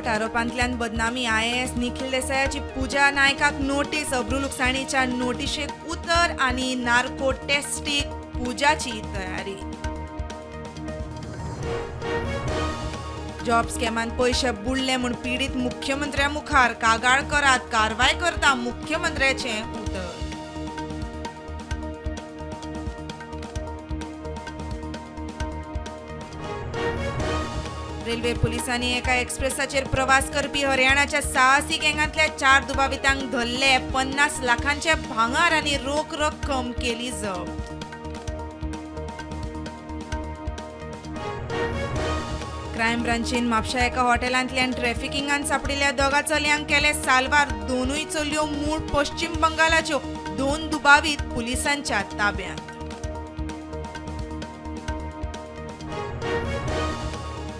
फट आरोपांतल्यान बदनामी आयएएस निखील देसायाची पूजा नायकाक नोटीस. अब्रू लुकसाणीच्या नोटिशेक उतर आनी नार्को टेस्टीक पूजाची तयारी. जॉब स्कॅमान पयशे बुडले म्हूण पिडीत मुख्यमंत्र्या मुखार कागाळ करात, कारवाय करता मुख्यमंत्र्याचें उतर. रेल्वे पुलिसांनी एका एक्सप्रेसाचेर प्रवास करपी हरियाणाच्या साहसी गँगांतल्या 4 दुबावितांक धरले. 50 लाखांचे भांगर आनी रोख रक्कम केली जप्त. क्रायम ब्रांचीन म्हापशा एका हॉटेलांतल्यान ट्रॅफिकिंगान सांपडिल्ल्या 2 चलयांक केले साल्वार. 2 चलयो मूळ पश्चिम बंगालाच्यो. 2 दुबावीत पुलिसांच्या ताब्यांत.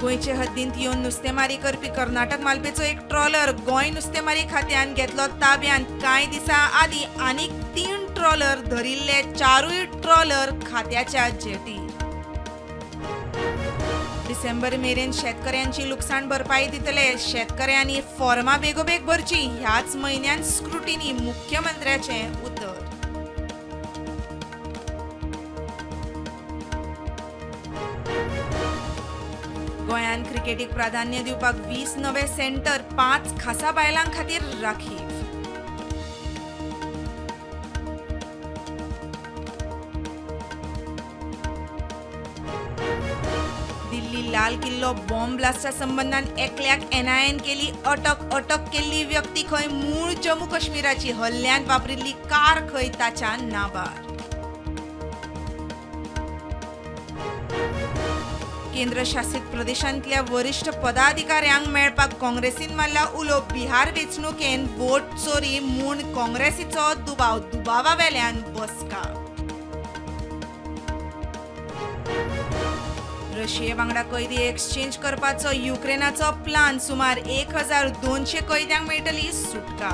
गोंयचे हद्दींत येवन नुस्तेमारी करपी कर्नाटक मालपेचो एक ट्रॉलर गोंय नुस्तेमारी खात्यान घेतलो ताब्यांत. कांय दिसां आदीं आनीक 3 ट्रॉलर धरिल्ले. 4 ट्रॉलर खात्याच्या जेटीर. डिसेंबर मेरेन शेतकऱ्यांची लुकसाण भरपाई दितले. शेतकऱ्यांनी फॉर्मा बेगोबेग भरची. ह्याच म्हयन्यान स्क्रुटिनी, मुख्यमंत्र्याचें उतर. गोंयांत क्रिकेटीक प्राधान्य दिवपाक 20 नवे सेंटर, 5 खासा बायलां खातीर राखीव. दिल्ली लाल किल्लो बॉम्ब ब्लास्टा संबंदान एकल्याक एनआयएन केली अटक. अटक केल्ली व्यक्ती खंय मूळ जम्मू काश्मीराची. हल्ल्यांत वापरिल्ली कार खंय ताच्या नाबार. केंद्रशासित प्रदेशांतल्या वरिष्ठ पदाधिकाऱ्यांक मेळपाक काँग्रेसीन मारला उलो. बिहार वेंचणुकेन वोट चोरी म्हूण काँग्रेसीचो दुबाव. दुबावा वेल्यान बसका. रशिये वांगडा कैदी एक्सचेंज करपाचो युक्रेनाचो प्लान. सुमार 1200 कैद्यांक मेळटली सुटका.